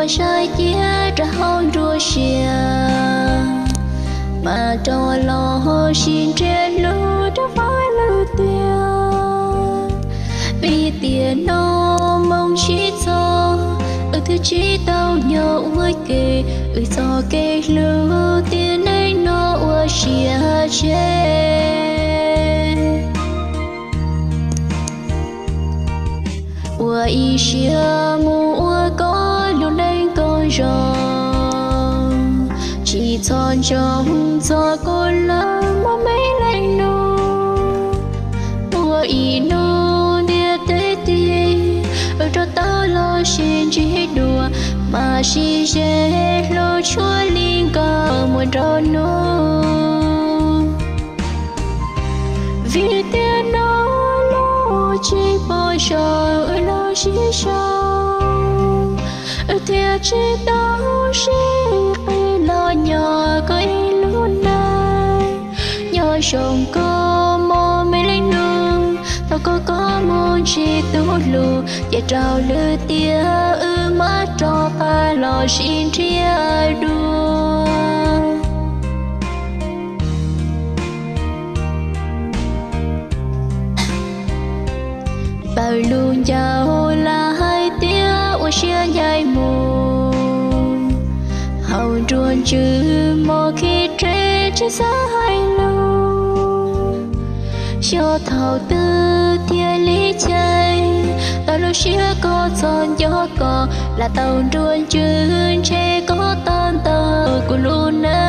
Saib cia rau hauv nruab siab, mas rov los sib nrhiav hlub rau fab lwm tiam. Vim tiam no moo sib txog, wb twb tsis tau nyob ua ke, wb txoj kev hlub tiam neej no ua siab tseg. Ua ib siab mus ua koj lub neej kom zoo, tsis txhob ntsoov txog kuv lawm mog me leej nus. Muaj ib hnub ntiaj teb tig, wb rov tau los sib ntsib dua, mas sib ze hlub tshua li nkawm muaj nruab hnub. Vim tiam no los tsis pom zoo wb los sib sau, wb thiaj tsis tau sib qhib los nyob koj ib lub neej. Nyob zoo koj mog me leej nus, thov koj koj mus ntsib tus hlub, ces raug lwm tiam wb mam rov qab los sib nrhiav dua. Pawg lug ncaus lam hais tias ua siab ncaim mus, hauv nruab ntsws mos khib rhe tsis xav hais lus. Xyov thaum twg thiaj li chais tau lub siab koj txog nco koj, lam tau nruab ntsws ntshe koj tau ntawm kuv lub neej.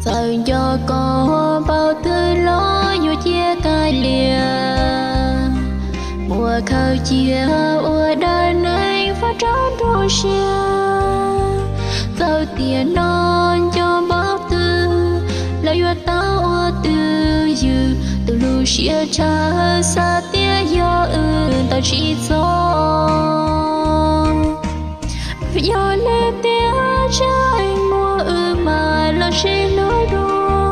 Txawm nco koj npaum twg los yuav cia kav liam, muab khaws cia ua dab neeg faj rau nruab siab. Txawm tiam no nco npaum twg los yuav tau ua twj ywm, tus lub siab tshawv xav tias yog wb tau tsis txog. Yog li tias tseem muaj wb mas los sib hlub dua,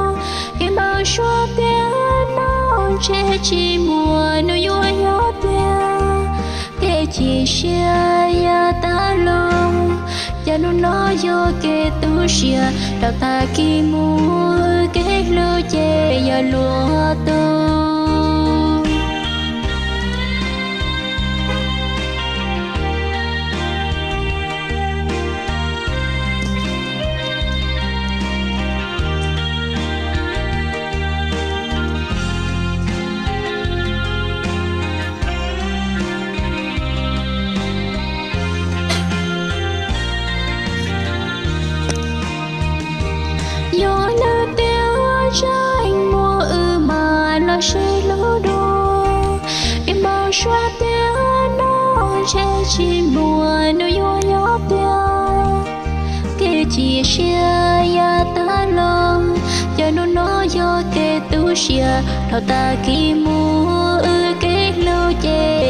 vim npau suav tiam no ntshe tsis muaj hnub yuav yog tiag. Kev cia siab yav tas los, yog hnub no yog kev tu siab, rau tag kis mus kev hlub ces yog luag tug. Yog li tias tseem muaj wb mas los sib hlub dua, vim npau suav tiam no ntshe tsis muaj hnub yuav yog tiag. Kev cia siab yav tas los, yog hnub no yog kev tu siab, dhau tag kis mus wb kev hlub ces